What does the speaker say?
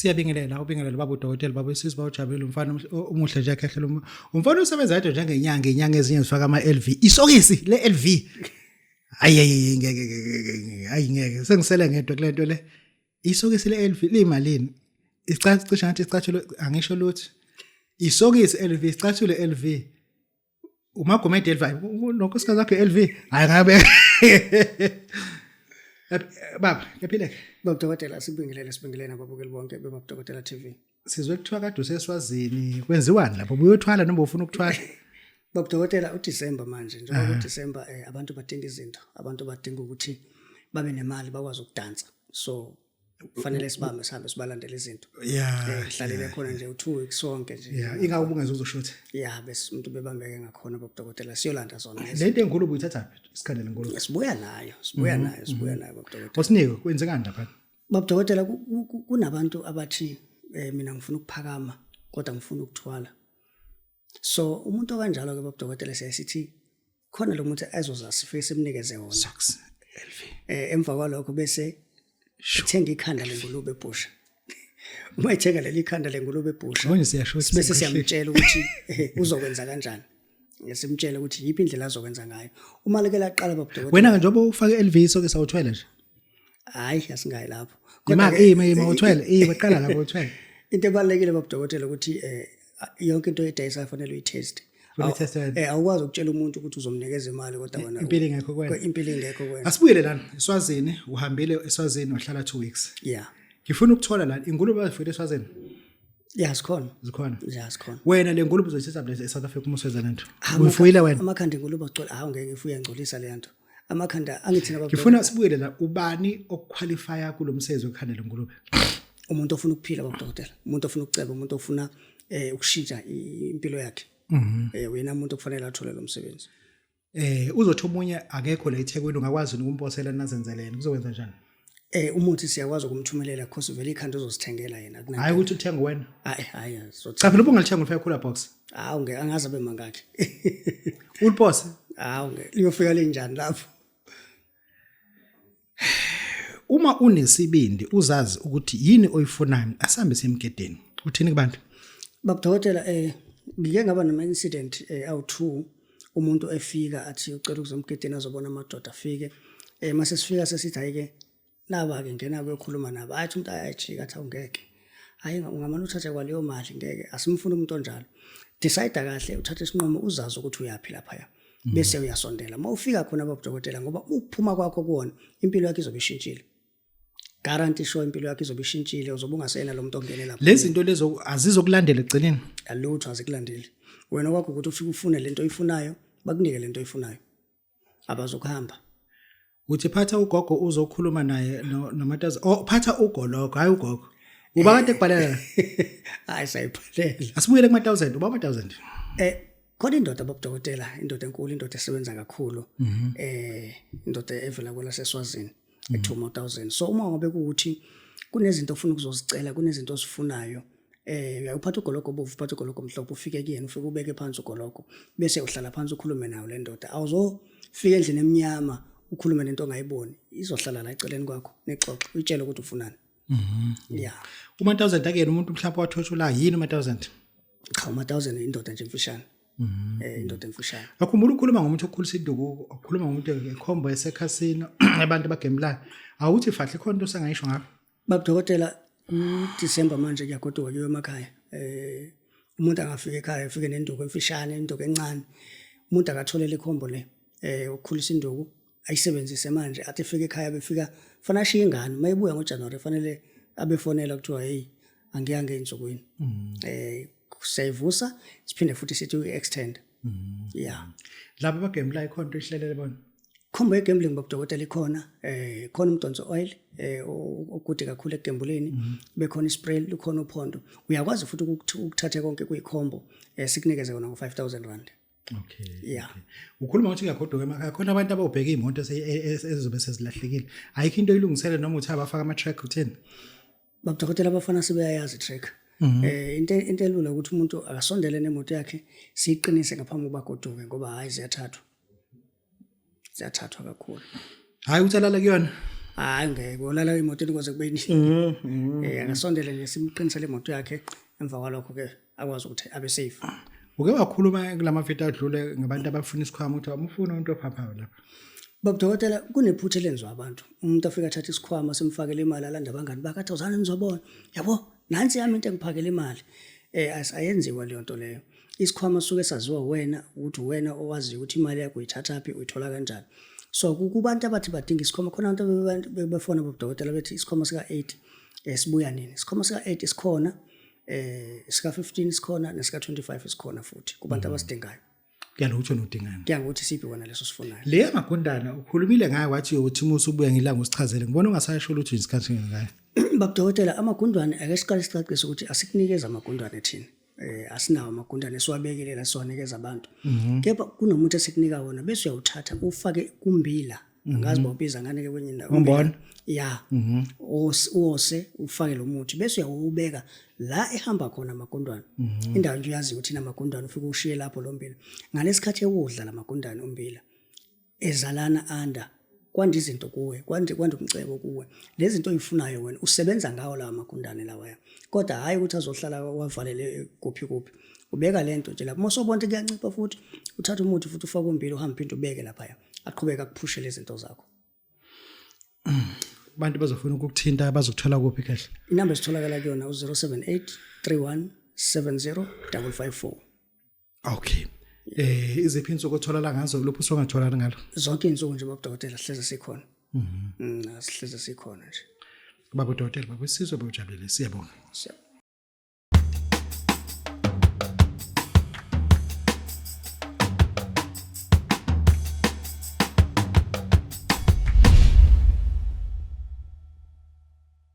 Siyabingelela, ubingelela baba udokotela, baba isizwe, bawujabulile umfana omuhle nje ekhehlela umfana usebenza yedwa njengenyanga, inyanga ezinye zifaka ama LV. Isokisi le LV. Hayi hayi ngeke ngeke hayi ngeke sengisele ngedwa kule nto le. Isokisi le LV liyimalini? Isicathulo cishe ngathi isicathulo angisho lutho. Isokisi LV, isicathulo LV. Umagomede LV nonkosikazi wakhe LV. Hayi ngabe. Baba, ngiyaphileka. Baba Dokotela, sibingelele, sibingelele nababukeli bonke beBaba Dokotela TV. Sizwe kuthiwa kade useSwazini, kwenziwani lapho? Ubuyothwala noma ufuna ukuthwala? Baba Dokotela, uDecember manje, njengoba uDecember abantu badinga izinto, abantu badinga ukuthi babe nemali bakwazi ukudansa. So kufanele sibambe sihambe sibalandele izinto. Hlalele khona nje u2 weeks sonke nje. Yeah, ingabe ubungeze uzoshutha. Yeah, bese umuntu bebambeke ngakhona Baba Dokotela, siyolanda zona lezi. Lento enkulu ubuyithatha phi? Isikhandela enkulu. Sibuya nayo, sibuya nayo, sibuya nayo Baba Dokotela. Osinike kwenzekani lapha? Baba Dokotela, kunabantu abathi mina ngifuna ukuphakama kodwa ngifuna ukuthwala. So umuntu okanjalo ke Baba Dokotela siyaye sithi khona lo muntu ezoza sifike simnikeze wona. Socks LV. Emva kwalokho bese ethenga ikhanda lengulube ebhusha. Uma ethenga leli khanda lengulube ebhusha Manje siyasho bese siyamtshela ukuthi uzokwenza kanjani. Simtshele ukuthi yiphi indlela azokwenza ngayo. Uma leke laqala Baba Dokotela. Wena njengoba ufake LV sokisi awuthwele nje. Hayi asingayi lapho. Ima ima ima uthwele, ima qala lapho uthwele. Into ebalulekile Baba Dokotela ukuthi yonke into oyidayisa kufanele uyitest. Uyiteste wena. Awukwazi ukutshela umuntu ukuthi uzomnikeza imali kodwa wena Impilo ingekho kuwena. Impilo ingekho kuwena. Asibuyele lana eSwazini, uhambile eSwazini wahlala 2 weeks. Yeah. Ngifuna ukuthola la ingulube bazifuyile eSwazini. Yeah, sikhona. Zikhona. Yeah, sikhona. Wena le ngulube uzoyithatha le eSouth Africa uma uswenza lento. Uyifuyile wena. Amakhanda engulube agcwele, hawu ngeke ngifuye ngcolisa le nto. Amakhanda angithina baba. Ngifuna sibuyele la, ubani okuqualifya kulomsebenzi wokukhanda le ngulube? Umuntu ofuna ukuphila baba dokotela, umuntu ofuna ukuceba, umuntu ofuna ukushintsha impilo yakhe. Uyena umuntu okufanele athole lo msebenzi. Uzothi omunye akekho la eThekwini, ungakwazi ukumposela nazenzelene, kuzokwenza njani? Umuthi siyakwazi ukumthumelela because vele ikhanda uzosithengela yena. Hayi ukuthi uthenge wena. Hayi hayi. Cha phela ubungalithenga ulifake cooler box. Hawu ngeke, angazi abe mangakhi. Ulipose. Hawu ngeke, liyofika linjani lapho? Uma unesibindi uzazi ukuthi yini oyifunayo, asambe semgedeni. Uthini kubantu? Baba Dokotela, ngike ngaba nama incident awu2, umuntu efika athi ucela ukuza emgedeni azobona amadoda afike. Mase sifika sesithi hayi ke naba ke ngena kuyokhuluma nabo. Athi umuntu ayajika athi awungeke. Hayi ungamane uthathe kwaleyo mali ngeke, asimfuni umuntu onjalo. Decide kahle uthathe isinqumo uzazi ukuthi uyapi lapha. Bese uyasondela. Uma ufika khona Baba Dokotela, ngoba ukuphuma kwakho kuwona impilo yakho izobe ishintshile. Guarantee sure impilo yakho izobe ishintshile, uzobe ungasena lo muntu ongene lapha. Lezi zinto lezo azizokulandela ekugcineni. Alutho azikulandeli. Wena kwakho ukuthi ufike ufune lento oyifunayo, bakunike lento oyifunayo. Abazokuhamba. Uthi phatha ugogo uzokhuluma naye noMatazi. Oh, phatha ugologo, hayi ugogo. Uba kade kubhalela. Hayi sayibhalela. Asibuyele kuma 1000, uba 1000. Khona indoda Baba Dokotela, indoda enkulu, indoda esebenza kakhulu. Indoda evela kwelaseSwazini ekuthiwa 1000. So uma ngabe kuwukuthi kunezinto ofuna ukuzozicela, kunezinto ozifunayo, uyawuphatha ugologo obovu, uphatha ugologo omhlophe, ufike kuyena, ufike ubeke phansi ugologo, bese uhlala phansi ukhulume nayo le ndoda. Awuzofika endlini emnyama ukhulume nento ongayiboni, izohlala la eceleni kwakho nixoxe, uyitshele ukuthi ufunani. Yeah. Uma 1000 akuyena umuntu mhlawumbe wathoshula yini uma 1000? Cha, uma 1000 indoda nje emfishane. Indoda emfishane. Akhumbula ukukhuluma ngomuntu okhulisa induku, ukukhuluma ngomuntu ekhombo esekhasino, abantu abagembulayo. Awuthi fahle khona into osangayisho ngakho. Baba Dokotela, kuDecember manje kuyagoduka kuyiwe emakhaya. Umuntu angafika ekhaya efike nenduku emfishane, induku encane. Umuntu akatholele ikhombo le ukukhulisa induku ayisebenzise manje, athi efika ekhaya befika fanele ashiye ingane, mayibuya ngoJanuary fanele abefonela kuthiwa hey angiyange ensukwini. Siyayivusa siphinde futhi sithi uyi-extend. Yeah. Laba abagembulayo ikhona into ihlelele bona. Khombo ye-gambling Baba Dokotela ikhona, khona umdonso oil ogude kakhulu ekugembuleni, bekhona ispray, lukhona uphondo. Uyakwazi futhi ukuthatha konke kuyikhombo, sikunikeze kona ngo-5000 rand. Okay. Yeah. Okay. Ukhuluma ukuthi kuyagoduka emakhaya, khona abantu abawubheka iy'moto ezizobe sezilahlekile. Ayikho into oyilungisele noma uthi abafaka ama-track uthini? Baba Dokotela, abafana sebeyayazi i-track. Into elula ukuthi umuntu akasondele nemoto yakhe siyiqinise ngaphambi kokuba agoduke, ngoba hhayi ziyathathwa. Ziyathathwa kakhulu. Hayi ukuthi alale kuyona. Hayi, ngeke ulala emotweni kwaze kube nini. Akasondele nje, simqinisele imoto yakhe, emva kwalokho ke akwazi ukuthi abe safe. Uke wakhuluma kulama video adlule ngabantu abafuna isikhwama, ukuthi amufuna umuntu ophaphayo lapha. Baba dokotela, kunephutha elenziwa abantu. Umuntu afika athatha isikhwama, simfakele imali, alanda abangani bakhe, athi, "Awuzani nizobona, yabo, nansi yami into engiphakele imali." Ayenziwa leyo nto leyo. Isikhwama suke saziwa wena, ukuthi wena owaziyo ukuthi imali yakho uyithathaphi, uyithola kanjani. So kubantu abathi badinga isikhwama, khona abantu bebefona, bobudokotela, bethi isikhwama sika-8 sibuya nini? Isikhwama sika-8 sikhona, sika-15 sikhona, nesika-25 sikhona futhi kubantu abasidingayo. Kuya nokuthi wena udingani. Kuya ngokuthi siphi wena leso sifunayo. Le yamagundana ukhulumile ngayo, wathi uyothi uma usubuya ngilanga usichazele. Ngibona ungasasho lutho isikhathi ngayo. Babudokotela, amagundwane, ake siqale sicacise ukuthi asikunikeza amagundwane thina. Asinawo amagundane esiwabekile la siwanikeza abantu. Kepha kunomuntu esikunika wona, bese uyawuthatha ufake kumbila. Angazi bawubiza ngani ke kwenye indawo. Umbona? Ya. Uwose, ufake lo muthi, bese uyawubeka la ehamba khona amagundwane. Indawo nje uyazi ukuthi inamagundwane, ufike ushiye lapho lo mbila. Ngalesikhathi ewudla lamagundane umbila, ezalana, anda, kwanda izinto kuwe, kwanda umcebo kuwe. Lezi zinto oyifunayo wena usebenza ngawo lawa magundane lawaya, kodwa hhayi ukuthi azohlala wavalele kuphi kuphi. Ubeka lento nje lapho, mase ubona ukuthi kuyancipha futhi, uthatha umuthi futhi ufake umbila, uhambe phinde ubeke laphaya, aqhubeke akuphushele izinto zakho. Abantu bazofuna ukukuthinta, bazokuthola kuphi kahle? Inamba esitholakala kuyona u-078 31 70 554. Okay. Iziphi insuku otholala ngazo lapho usongatholana ngalo? Zonke iy'nsuku nje, babudokotela, sihleze sikhona. Sihleze sikhona nje. Baba udokotela, baba isizwe, bawujabulile. Siyabonga. Siyabonga.